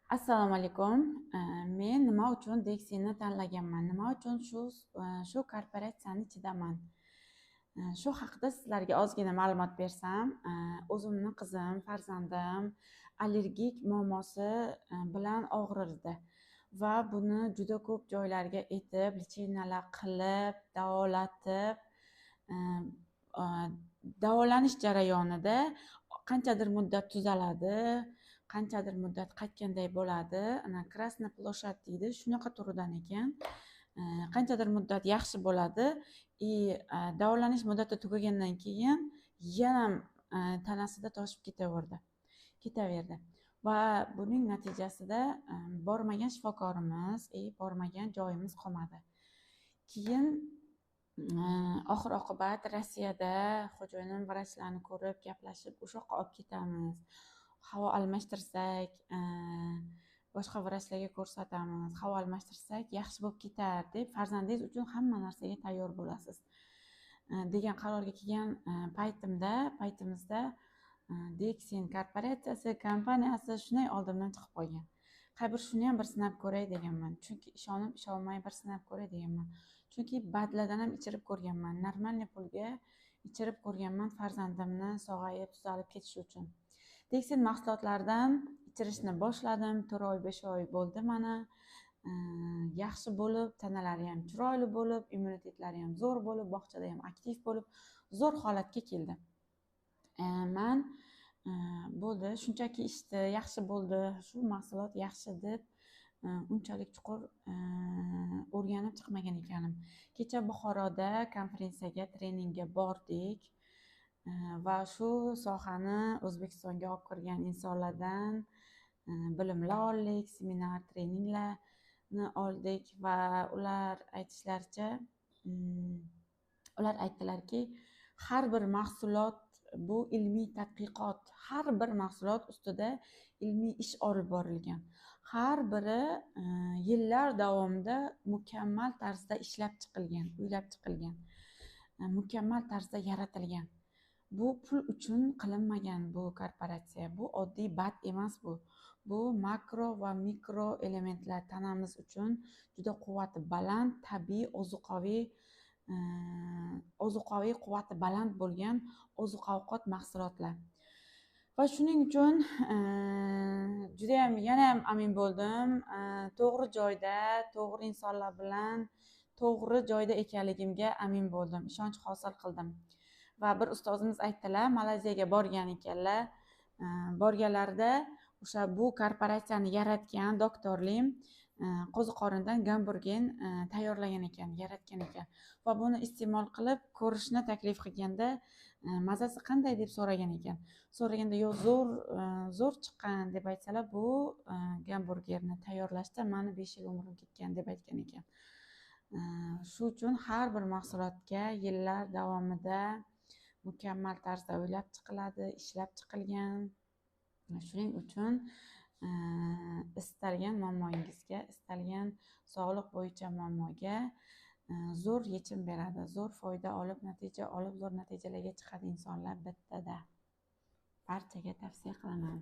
Assalomu alaykum. Men nima uchun Dexy'ni tanlaganman? Nima uchun shu korporatsiyani ichidaman? Shu haqida sizlarga ozgina ma'lumot bersam, o'zimni qizim, farzandim allergik muammosi bilan og'rirdi va buni juda ko'p joylarga etib, лечения lar qilib, davolatib, davolanish jarayonida qanchadir muddat tuzaladi, qanchadir muddat qaytganday bo'ladi. Ana красная площадь deydi, shunaqa turidan ekan. Qanchadir muddat yaxshi bo'ladi и davolanish muddati tugagandan keyin yana tanasida toshib ketaverdi. Va buning natijasida bormagan shifokorimiz и bormagan joyimiz qolmadi. Keyin oxir oqibat Rossiyada xo'jayinim vrachlarni ko'rib, gaplashib, o'sha yoqqa olib ketamiz. Havo almashtirsak, boshqa vrachlarga ko'rsatamiz, havo almashtirsak yaxshi bo'lib ketar deb, farzandingiz uchun hamma narsaga tayyor bo'lasiz degan qarorga kelgan paytimizda Dexin korporatsiyasi, kompaniyasi shunday oldimdan chiqib qolgan. Qay bir shuni ham bir sinab ko'ray deganman. Chunki ishonib, ishonmay bir sinab ko'ray deganman. Chunki БАД lardan ham ichirib ko'rganman. Нормальный pulga ichirib ko'rganman farzandimni sog'ayib, tuzalib ketishi uchun. Dexin mahsulotlaridan ichirishni boshladim. 4 oy, 5 oy bo'ldi mana. Yaxshi bo'lib, tanalari ham chiroyli bo'lib, immunitetlari ham zo'r bo'lib, bog'chada ham aktiv bo'lib, zo'r holatga keldi. Man bo'ldi, shunchaki ichdi, yaxshi bo'ldi, shu mahsulot yaxshi deb unchalik chuqur o'rganib chiqmagan ekanim. Kecha Buxoroda konferensiyaga, treningga bordik va shu sohani O'zbekistonga olib kirgan insonlardan bilimlar oldik, seminar, treninglarni oldik va ular aytishlaricha, ular aytdilarki, har bir mahsulot bu ilmiy tadqiqot, har bir mahsulot ustida ilmiy ish olib borilgan. Har biri yillar davomida mukammal tarzda ishlab chiqilgan, o'ylab chiqilgan, mukammal tarzda yaratilgan. Bu pul uchun qilinmagan bu korporatsiya. Bu oddiy БАД emas bu. Bu makro va mikro elementlar tanamiz uchun juda quvvati baland, tabiiy ozuqaviy quvvati baland bo'lgan oziq-ovqat mahsulotlar. Va shuning uchun judayam yanayam amin bo'ldim. To'g'ri joyda, to'g'ri insonlar bilan to'g'ri joyda ekanligimga amin bo'ldim, ishonch hosil qildim. Va bir ustozimiz aytdilar, Malayziyaga borgan ekanlar. Borganlarida o'sha bu korporatsiyani yaratgan doktorlim qo'ziqorindan gamburger tayyorlagan ekan, yaratgan ekan. Va buni iste'mol qilib ko'rishni taklif qilganda, mazasi qanday deb so'ragan ekan. So'raganda, yo'q, zo'r, zo'r chiqqan deb aytsalar, bu gamburgerni tayyorlashda mani 5 yil umrim ketgan deb aytgan ekan. Shu uchun har bir mahsulotga yillar davomida mukammal tarzda o'ylab chiqiladi, ishlab chiqilgan. Shuning uchun istalgan muammoyingizga, istalgan sog'liq bo'yicha muammoga zo'r yechim beradi, zo'r foyda olib, natija olib, zo'r natijalarga chiqadi insonlar bittada. Barchaga tavsiya qilaman.